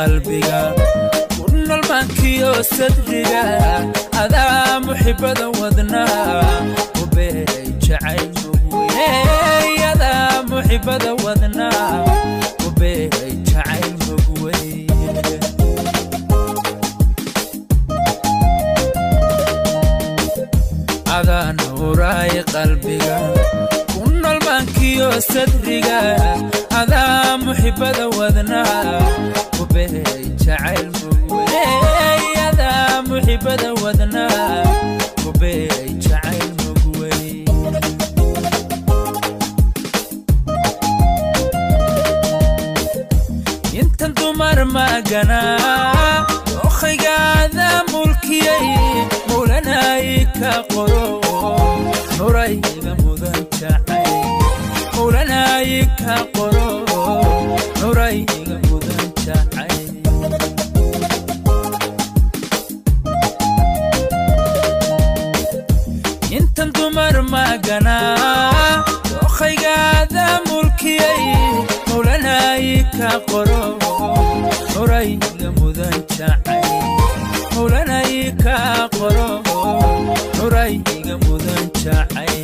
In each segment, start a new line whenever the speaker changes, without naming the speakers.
Qalbiga ku nool maankiyo sadriga, adaa muxibada wadnaa ku beeray jacayl mugwey, adaa muxibada wadnaa ku beeray jacayl mugwey. Adaa nuuraay qalbiga ku nool maankiyo sadriga, adaa muxibada wadnaa ku beeray jacayl mugwey, adaa muxibada wadnaa ku beeray jacayl mugwey. Intan dumar maaganaa okhaygaada mulkiyay, mawlanay ka qoro nurayga mudan jacay, mawlanay ka qoro nurayga mudan jacay. Intan dumar maaganaa okhaygaada mulkiyay, mawlanay ka qoro nurayga mudan jacay, mawlanay ka qoro nurayga mudan jacay.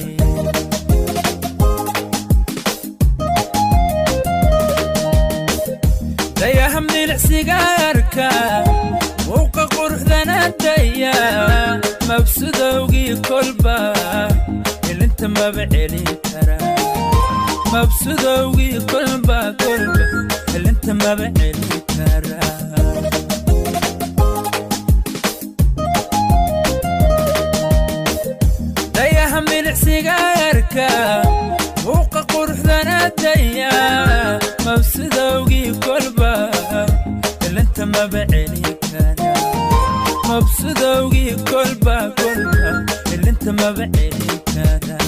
Dayaha milicsiga arka muuqa quruxdana daya, mabsudowgii kolba ilinta maba celin kara, mabsudowgii kolba kolba ilinta maba celin kara. Dayaha milicsiga arka muuqa quruxdana daya, mabsudowgii kolba ilinta maba celin kara, mabsudowgii kolba kolba ilinta maba celin kara.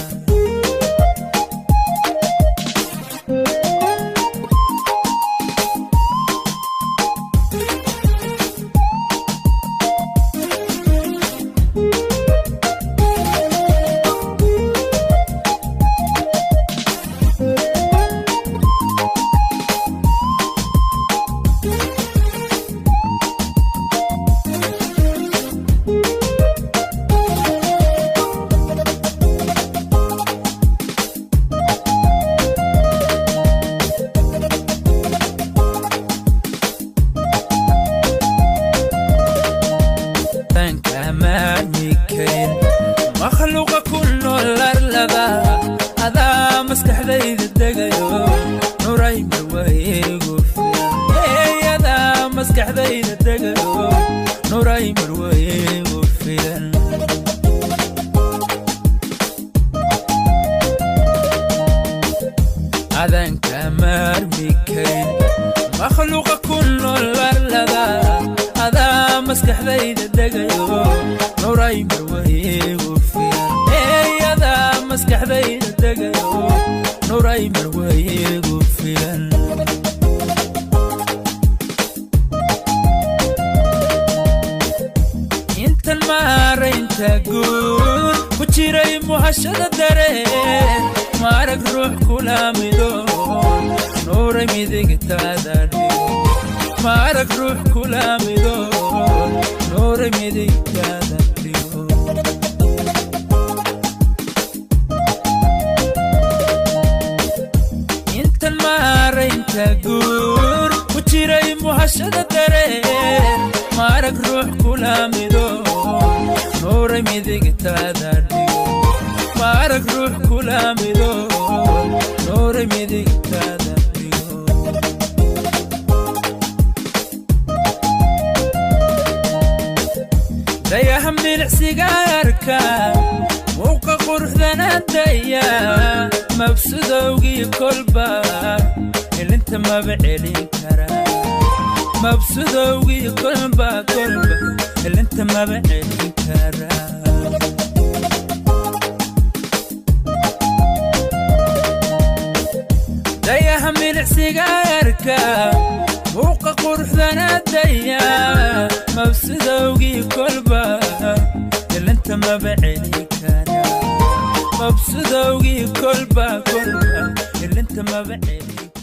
Makhluuqa ku nool arlada adaa maskaxdayda degayo, nuray marwaygu filan, adaa maskaxdayda degayo, nuray marwaygu filan. Adanka maarmi karin makhluuqa ku nool arlada adaa maskaxdayda degayo, nuray marwaygu filan, adaa maskaxdayda degayo, nuray marwaygu filan. Intan maaraynta guud ku jiray muhashada dareen, maarag ruux kula mido nuuray midigtaada dhigo, maarag ruux kula mido nuuray midigtaada dhigo. Intan maaraynta guur ku jiray muhashada dareen, maarag ruux kula mido nuuray midigtaada dhigo, maarag ruux kula mido nuuray midigtaada dhigo. Dayaha milicsiga arka muuqa quruxdana daya, mabsudowgii kolba ilinta maba celin kara, mabsudowgii kolba kolba ilinta maba celin kara. Dayaha milicsiga arka muuqa quruxdana daya, mabsudowgii kolba ilinta maba celin kara, mabsudowgii kolba kolba ilinta maba celin.